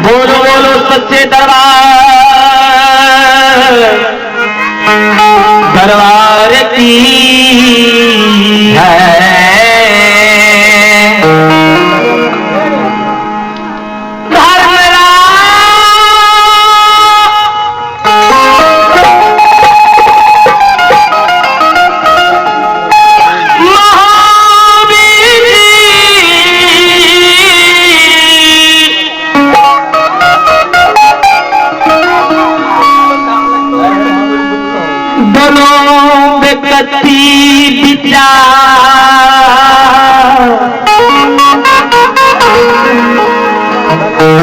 बोलो बोलो सच्चे दरबार दरबार की है।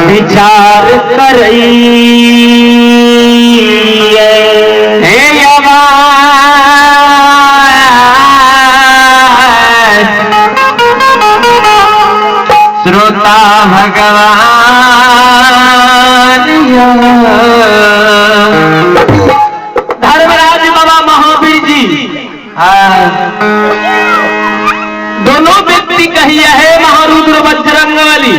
विचार करई श्रोता भगवान। धर्मराज बाबा महावीर जी दोनों व्यक्ति कहिए है महारुद्र बजरंग वाली।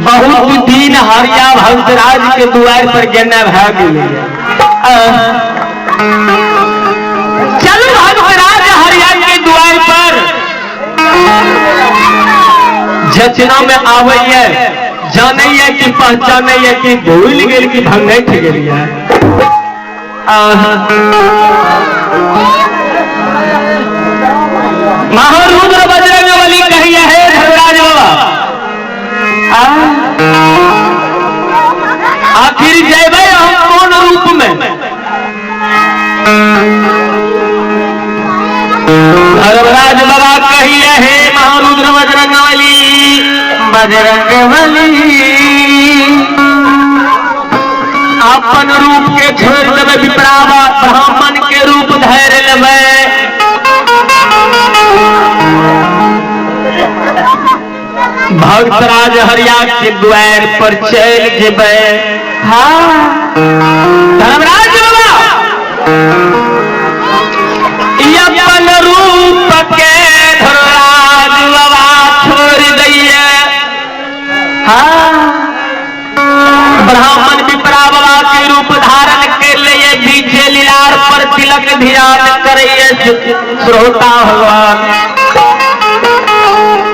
बहुत दिन हरिया भक्तराज के द्वार पर गेना भाग गए। चलो भक्तराज हरिया के द्वार पर जचना में आवैया जाने कि पहचाने कि भूल गेल कि भंगैठ गेल। महारुद्र बजरंग बली कहिए है धर्मराज बाबा आखिर जयबै हम कौन रूप में। धर्मराज बाबा कहिए है महारुद्र बजरंग बली बजरंग बली अपन रूप के छोड़ देवे विप्रावा ब्राह्मण के रूप धैर लेवे। भक्तराज हरिया के द्वार पर चल जेबै। हाँ धर्मराज बाबा अपन रूप के धर्मराज बाबा छोड़ दैये। हाँ ब्राह्मण विप्रा बाबा के रूप धारण कर लिए पीछे लीलार पर तिलक ध्यान करिए श्रोता भगवान।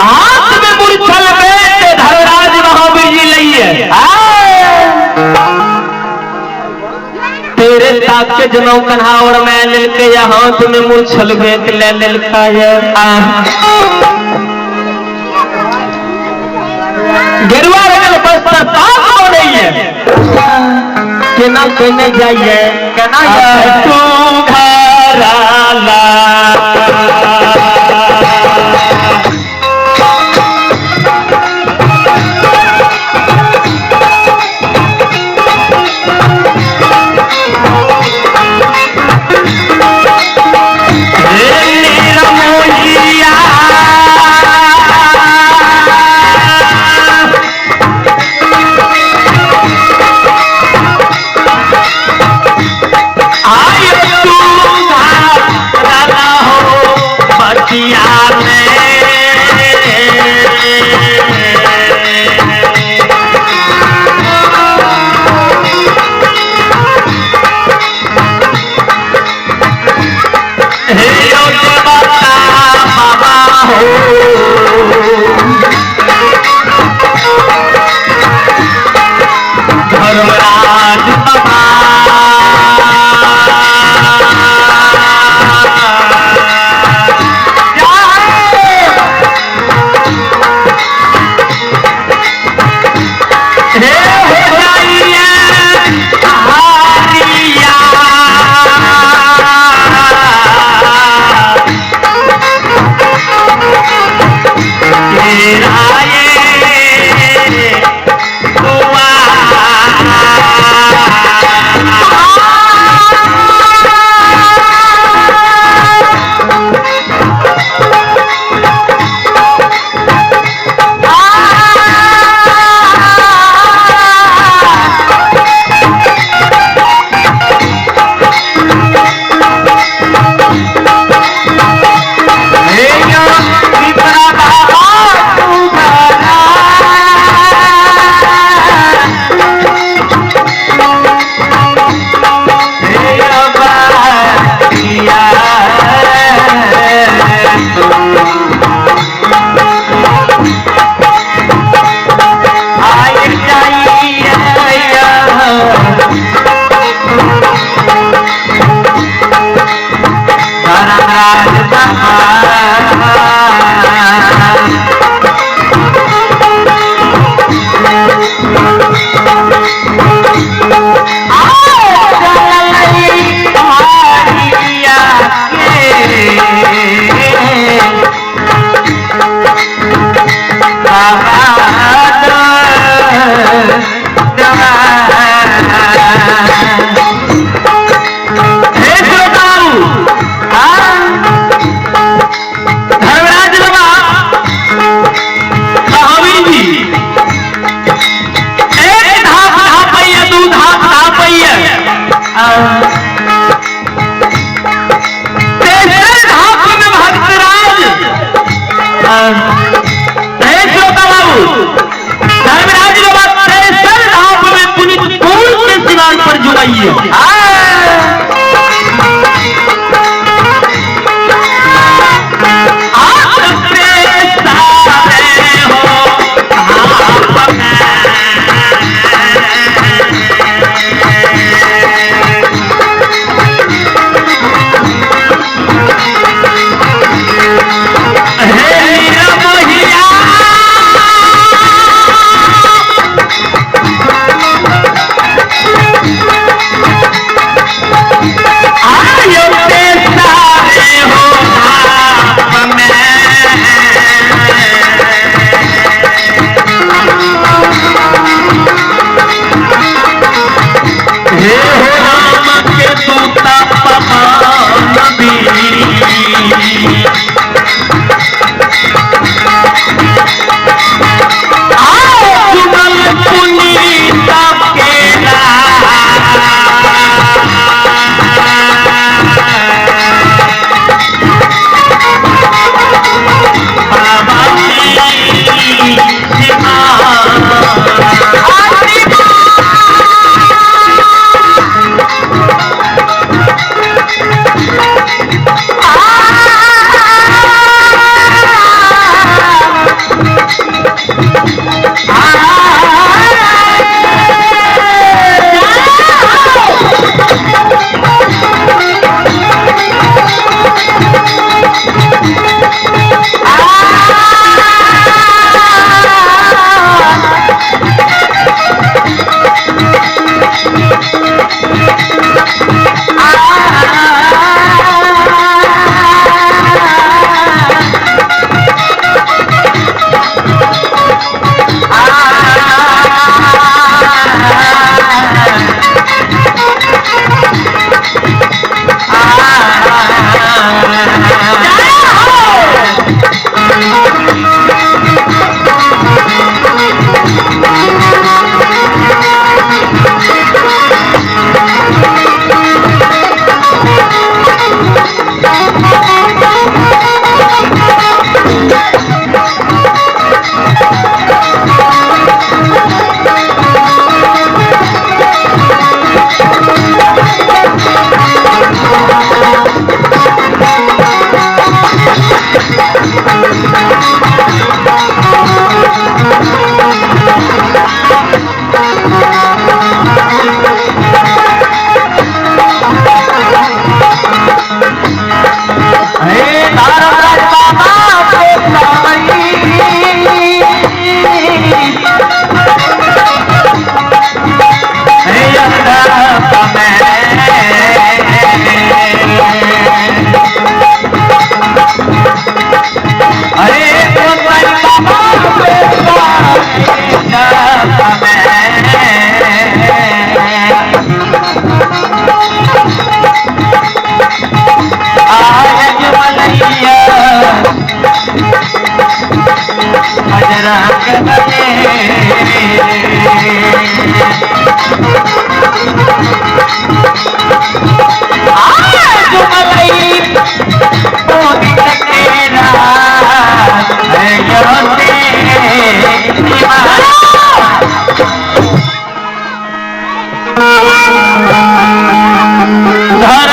हाथ में मुरछल बेट धर्मराज महावीर जी लइए। तेरे ताके जनौ कन्हावर में लेलके या हाथ में मुरछल बेट ले लेलका ये। गेरुआ रंगल बस्तर पाप हो रही है केना केने जाइए केना जाए तू घराला। आय तू घराला हो बचिया में।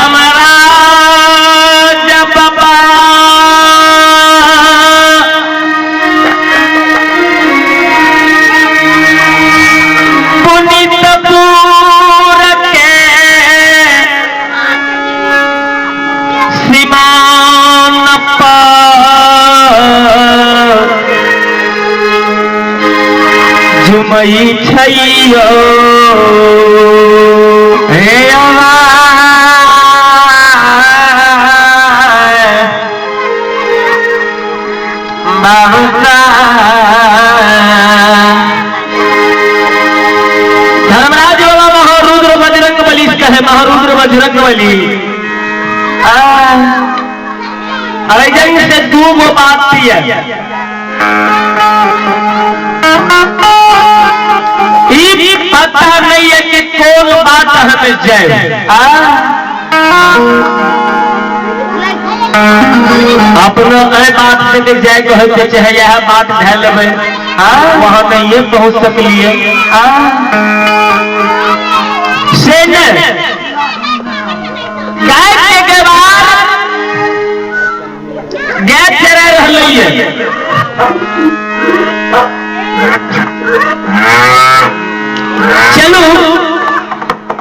Dharmaraj बाबा पुनीतपुर के सीमान पर झुमई छैयो हे धर्मराज बाबा महारुद्र बजरंग बली कहे महारुद्र बजरंग बली। अरे जंग से दू गो बात थी है ई पता नहीं है कि कौन बात हमें जाए। अपनो ए बात से जाए के होते चाहे यह बात धै लेबै वहां नहीं पहुंच सकलिए से ने गाय के गवार गाय चरा रहलै है। चलू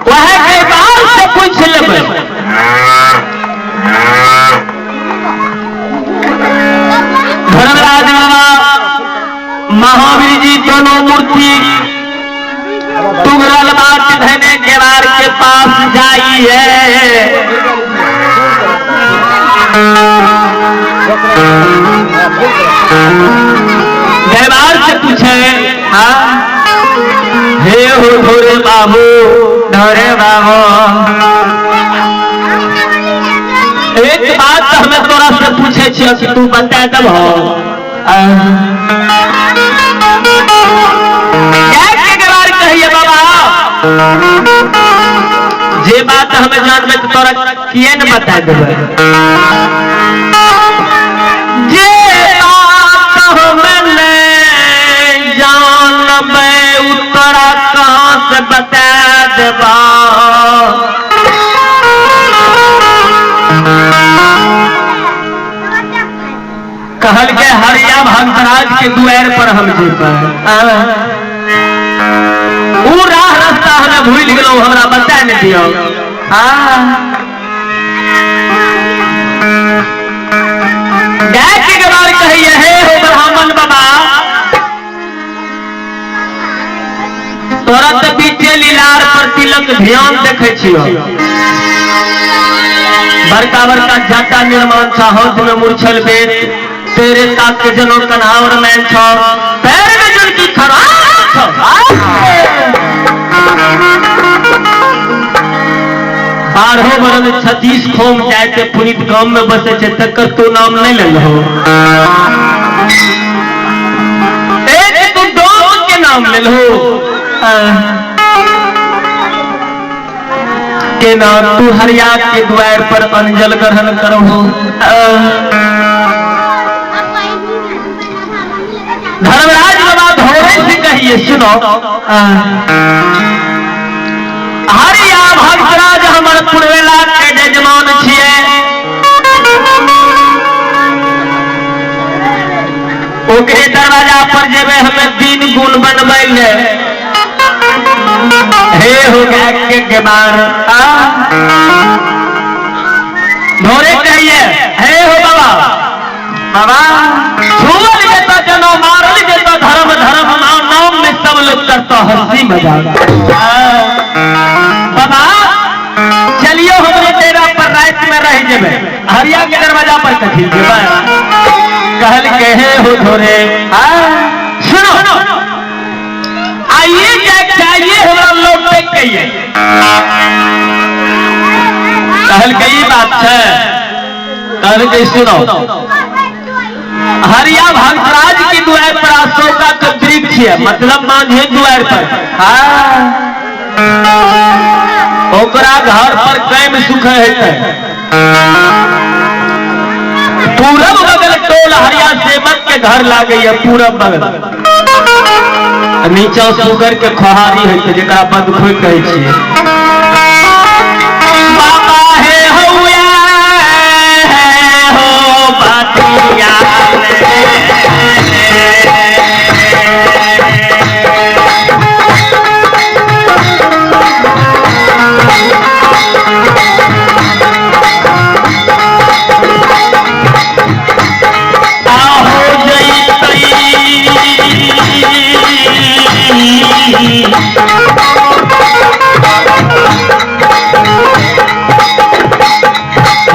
वह गवार से पूछ लेबै। धर्मराज बाबा महावीर जी दोनों मूर्ति तुगरल बात धने गेवार के पास जाई है। गेवार से पूछे हाँ हे हो ढोरे बाबू ढोरे बाबू एक बात हमें तोरा से पूछे छियो कि तू बता दब हो। क्या के बार कहिए बाबा जे बात हमें जानबे तो तोरा किए न बता देबे। जे बात हमें नहीं जानबे उ तोरा कहां से बता देबा। कहल के हरिया भक्तराज के दुआर पर हम जेबै ऊ राह रास्ता हमें भूल गेलौं हमरा बता नहीं दियो। गाय के गवार कहिए हे हो ब्राह्मण बाबा तोरा तऽ बीचे लीलार पर तिलक ध्यान देखै छियो बड़का बड़का जाता निर्माण छा हाथ में मुरछल बेत तेरे ताक के जनो कन्हावर मैन छो पैर में जुनकी खराब छो। बारहो बरन 36 खोम जाए पुनीत गांव में बसे छे तकर तू नाम नहीं लेलहो। एक तू डोम के नाम लेलहो के नाम तू हरिया के द्वार पर अंजल ग्रहण करहो। धर्मराज बाबा धोरे से कहिए सुनो हरिया भक्तराज हमर पुरवेला के जजमान छिए ओकरे दरवाजा पर जेबे हमें 3 गुण बनबै ले हे हो गया के गवार धोरे कहिए हे हो बाबा बाबा छुअल जेता जनो मारल जेता धर्म धर्म नाम में सब लोग करता हंसी मजाक। बाबा चलियो हमरे डेरा पर रात में रह जेबे हरिया के दरवाजा पर कथी जेबे। कहल के हे हो धोरे सुनो आइए जाए चाहिए हमरा लोग देख कहिए। कहल के ई बात है कहल के सुनो हरिया भक्तराज की दुआर पर अशोका के वृक्ष छियै, मतलब मांझे दुआर पर। हाँ, ओकरा घर पर कैम सुख हेतै। पूरब बगल टोल हरिया सेवक के घर लागैया, पूरब बगल नीचा सुगर के खोहारी होइ छै, जकरा बदखोइ कहै छियै। बाबा हे हौया हो बतिया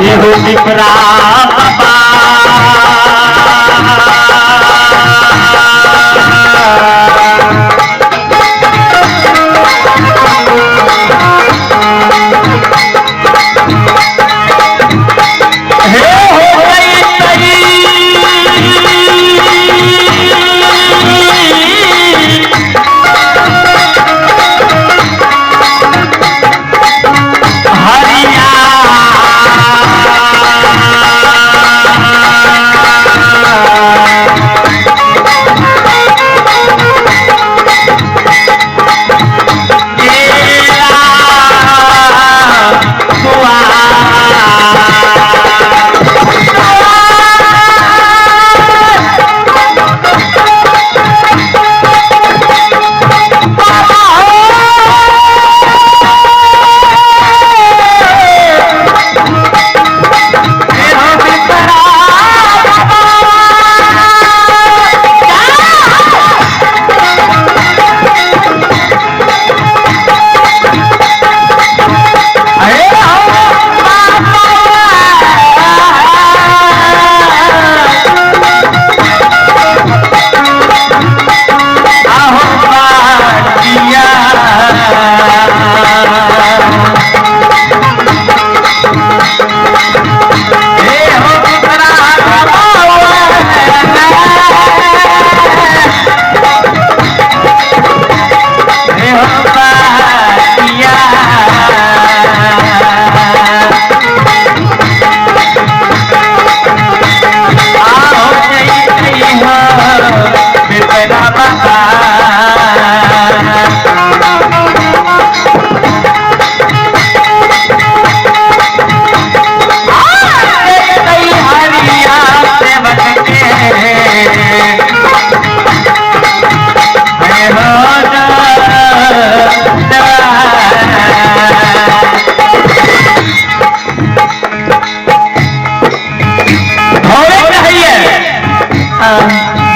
हो विपरा बाबा हे हो गई हरिया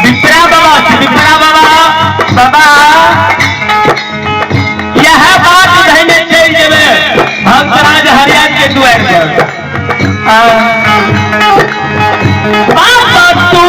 विपरा बाबा, विपरा बाबा बाबा यह बात धने चल जेबे भक्तराज हरिया के दुआर पर। बाबा तू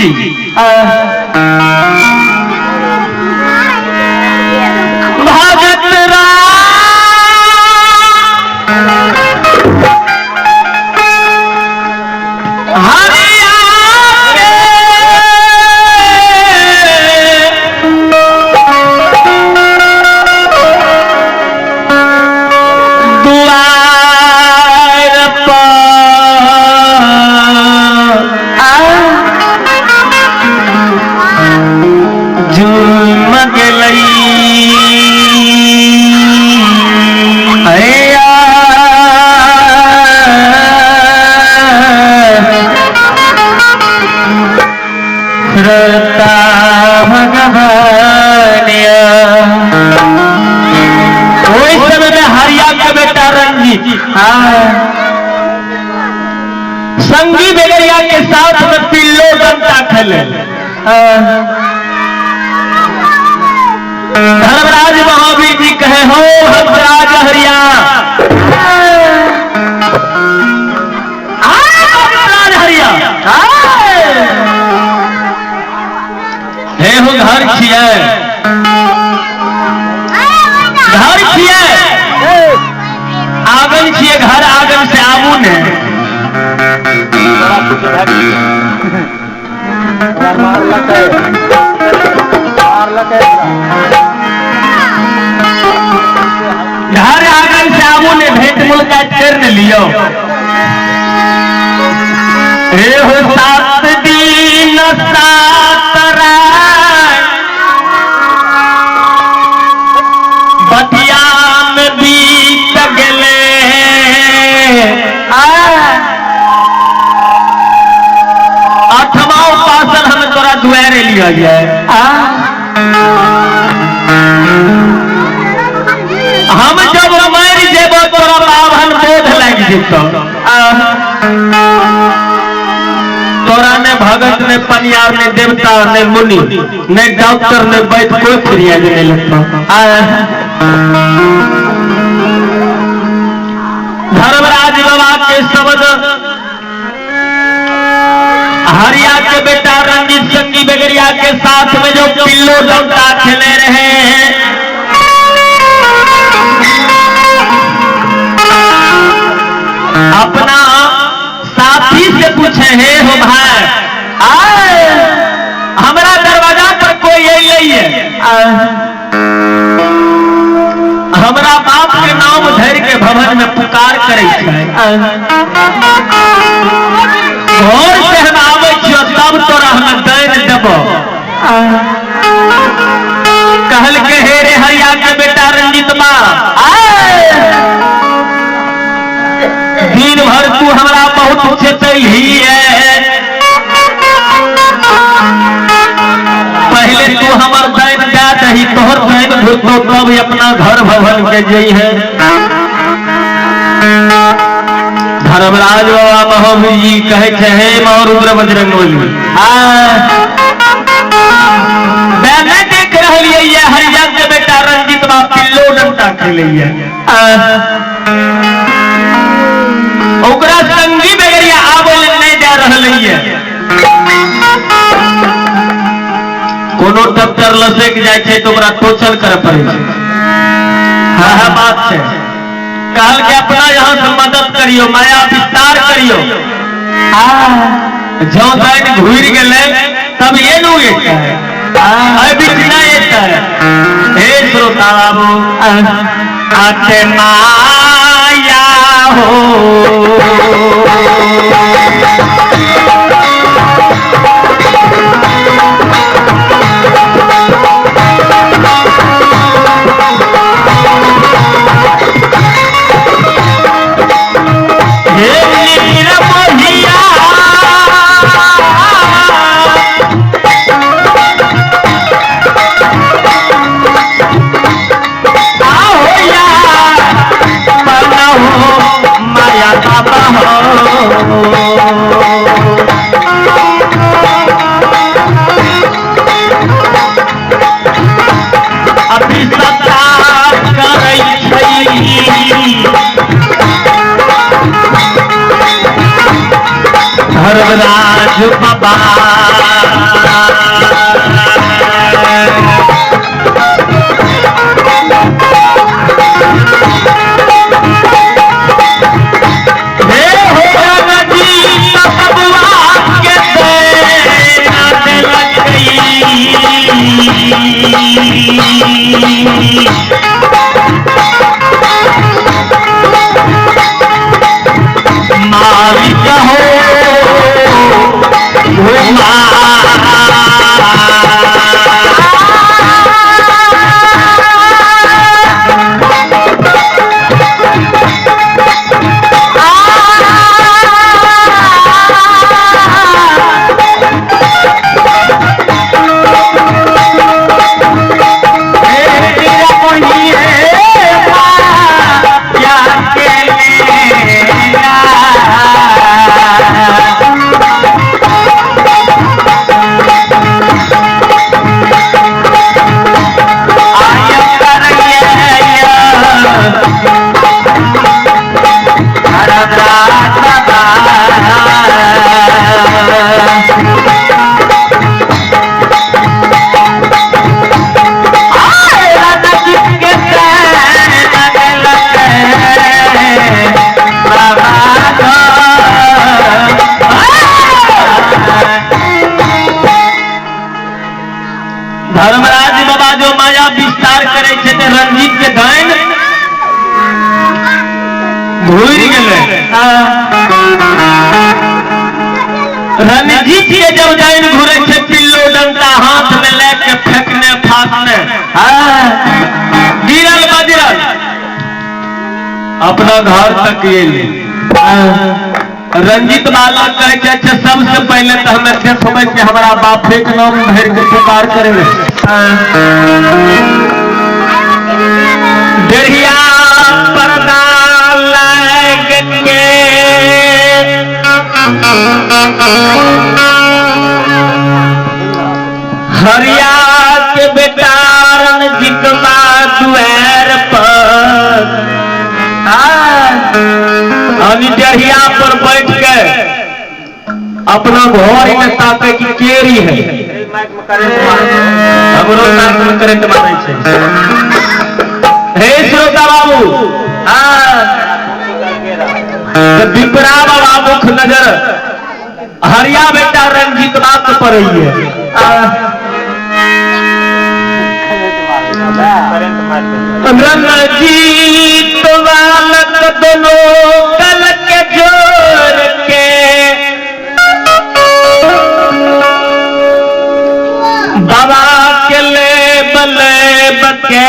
जी भगत हरिया दुआर पर झूम गेलई। श्रोता भगवानिया। ओहि समय में हरिया के बेटा रंजीत संगी बेगरिया के साथ में पिल्लो डंडा खेले। धर्मराज महावीर जी कहे हो हंसराज हरिया, हंसराज हरिया हे हो घर छियै, घर छियै, आंगन छियै, घर आंगन से आबू ने। घर आंगन से आबू ने, भेंट मुलाकात कर ने लियो। हे हो 7 दिन 7 रात बतिया में बीत गेले। 8वां उपासन हम तोरा दुआरे लिया जाए। हम जब मर जेबो तोरा बाभन बोध लागि जेतौ। तोरा ने भगत ने पनियार ने देवता ने मुनि ने डॉक्टर ने वैद्य कोई फरियाद नहीं लगता। धर्मराज बाबा के शब्द हरिया के बेटा रंजीत संगी बेगरिया के साथ में जो पिल्लो डंडा खेले रहे हैं, अपना साथी से पूछे हे हो भाई, आए हमारा दरवाजा पर कोई यही है, हमारा बाप के नाम धर के भवन में पुकार करे छै, घर से हम आबै छियो तब तोरा हम दैन देबो। कहल के हे रे हरिया के बेटा रंजीत बा, दिन भर तू हमरा बहुत चेतही है, पहले तू हमर दैन दे दही, तोहर दैन घुरतो तब अपना घर भवन के जई है। धर्मराज बाबा महावीर जी कहे छे हे महारुद्र बजरंगबली, मैं देख रही है हरिया के बेटा रंजीत बा पिल्लो डंडा खेलैया, ओकरा संगी बेगरिया आबै ले नहीं जा रहल है। कोनो टक्कर लसक जाइ छै तो ओकरा टोचन करे पड़ै छै। हाँ बात छै। कहल के अपना यहाँ से मदद करियो, माया विस्तार करियो। जो दैन घुर गेलै तब ये नु एतै, अभी नहीं एतै। हे श्रोता बाबू, आते माया हो माया बाबा हो। धर्मराज बाबा हे हो रणजीत बबुआ के सेना देलकै। मालिक हो घुमा धर्मराज बाबा जो माया विस्तार करे छे ते रणजीत के दान घूरि गेलै। रणजीत के जब दान घूरे छे पिल्लो डंडा हाथ में लेके फेंकने फांकने गिरल बजरल अपना घर तक गेलै। रंजीत बालक कहै छै अच्छा सबसे पहले तो हमें देखबै कि हमारा बापे के नाम भरि के पुकार करे। डेढ़िया पर्दा लग के हरिया के बेटा रणजीत मा दुआर पर डेढ़िया पर बैठ के अपना घर में ताके की केरी है। हमरो नाक में करंट मारै छै। हे श्रोता बाबू, विपरा बाबा मुख नजर हरिया बेटा रंजीत बात पड़े। रंजीत बालक दोनों कल के जोर के बाबा के ले बले बके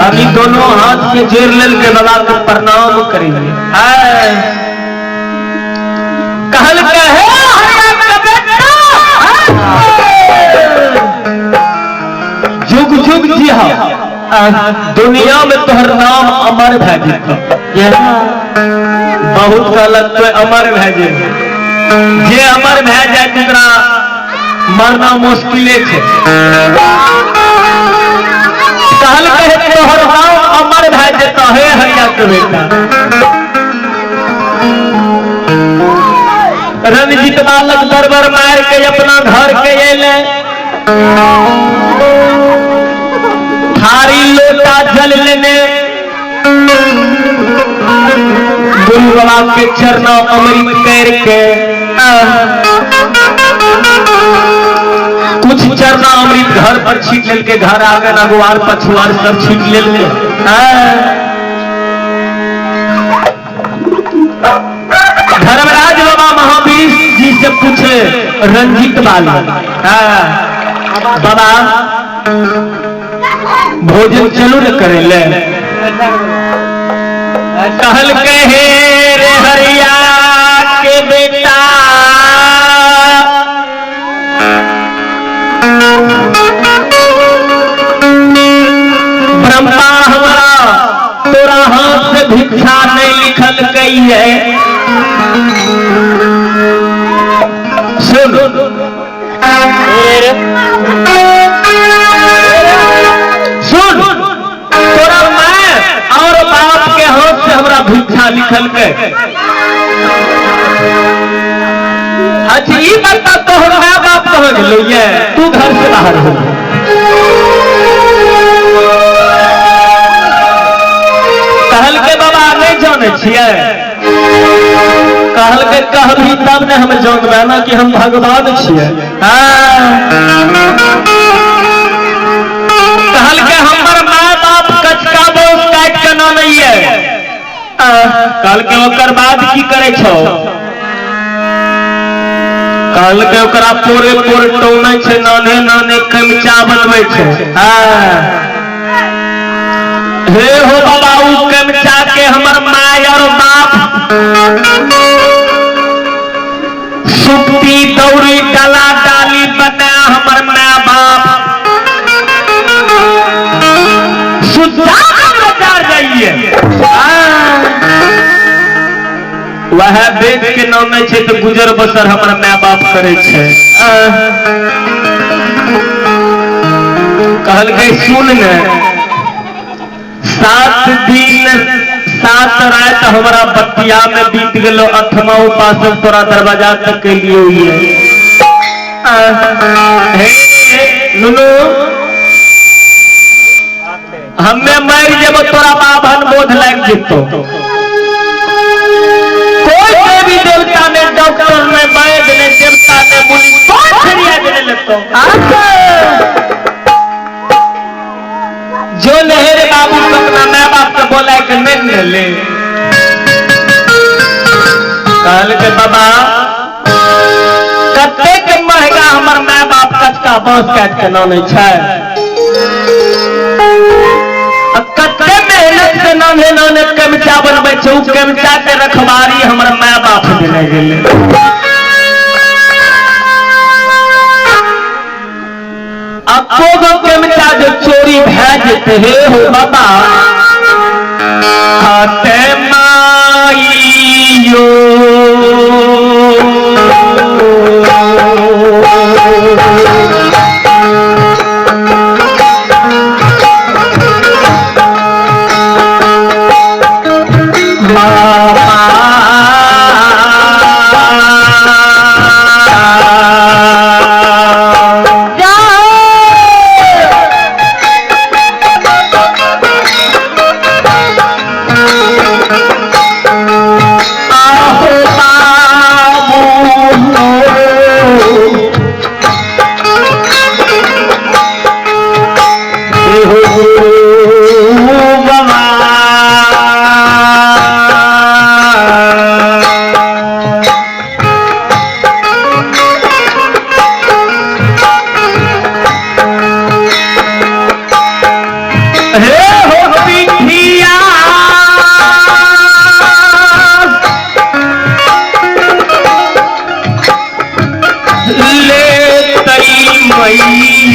अभी दोनों हाथ के जोड़ लेल के बाबा के प्रणाम करेंगे। कहल के हे हरिया के बेटा जुग जुग जी हा, दुनिया में तोहर नाम अमर भए जेतौ। बहुत गलत तो अमर भए जेतौ, जे अमर भए जाए तकरा मरना मुश्किले छै। कहल के तोहर नाम अमर भए जेतौ हे हरिया के बेटा। रणजीत बालक दरबार मार के अपना घर के अयलै, थारी लोटा जल लेने गुरु बाबा के चरणों अमृत करके कुछ चरणा अमृत घर पर छीट लेलके, घर आंगन अगुआर पछुआर सब छीट लेलके। धर्मराज बाबा महावीर जी से पूछे रंजीत बाला, बाबा भोजन चलू न करे ले। कहल के हे रे हरिया के बेटा ब्रह्मा हमारा तोरा हाथ से भिक्षा नहीं लिखल गई है। सुन सुन, तोरा मैं और बाप के हाथ से हमरा भिक्षा लिखल के। अच्छा ई बता तोहर माय बाप कहाँ गेलो ये, तू घर से बाहर हो। कहल के बाबा नहीं जाने छियै, कहल के कहबी तब ने हम जानबै ना कि हम भगवान छियै। कहल के हमर माय बाप कचका बोस काट के ना नहीं है। कहल के ओकर बाद की करे छौ? कहल के ओकरा पोरे पोर टौनै छै, नाने नाने कमचा बनबै छै। हे हो बाबा उ कमचा के हमर my और बाप सुप्ती दौरी डला डाली बना हमर my बाप सुधा बाजार जाइए। वह बेच के नाम छै तो गुजर बसर हमर my बाप करे छै। कहल गई सुन ने, 7 दिन 7 रात हमारा बतिया में बीत गलो, अठमा उपास तोरा दरवाजा तक के लिए हुई है। नुनू हमें मर जब तोरा बाभन बोध लाग जितो। कोई देवी देवता ने डॉक्टर ने वैद्य ने देवता ने मुनि कोई फरियाद ने लेतो। जो लहरे बाबू अपना माँ बाप के बोला के नहीं ले। कहल के बाबा कतेक महंगा हमर my बाप कचका बांस काट के नानै छै, कते मेहनत से नाने नाने कमचा बनबै छै, उ कमचा के रखवारी हमर my बाप देने गेलै। कमचा जो चोरी भै जेतै हे हो बाबा हाथे माइयो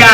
जा।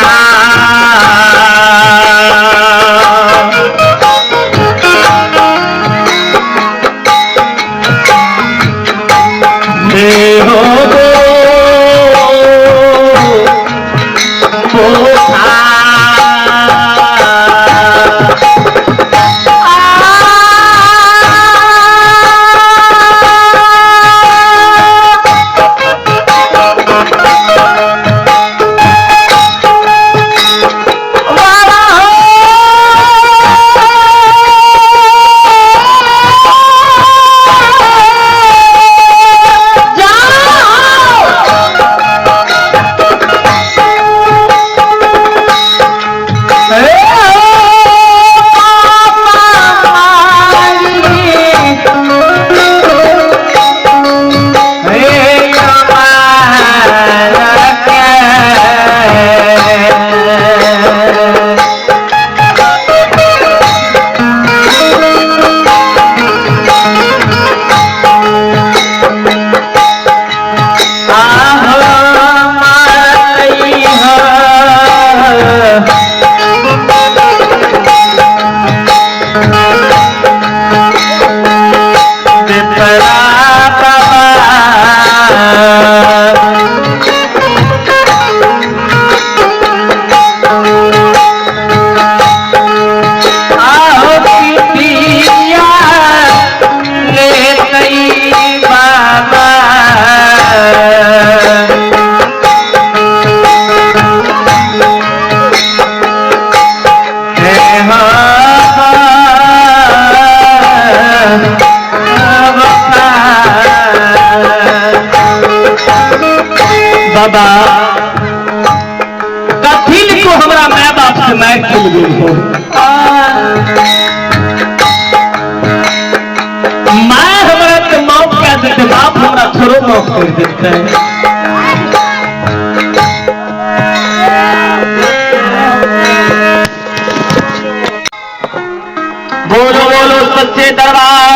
देते बाप हमरा छोरो माफ कर देते। बोलो बोलो सच्चे दरबार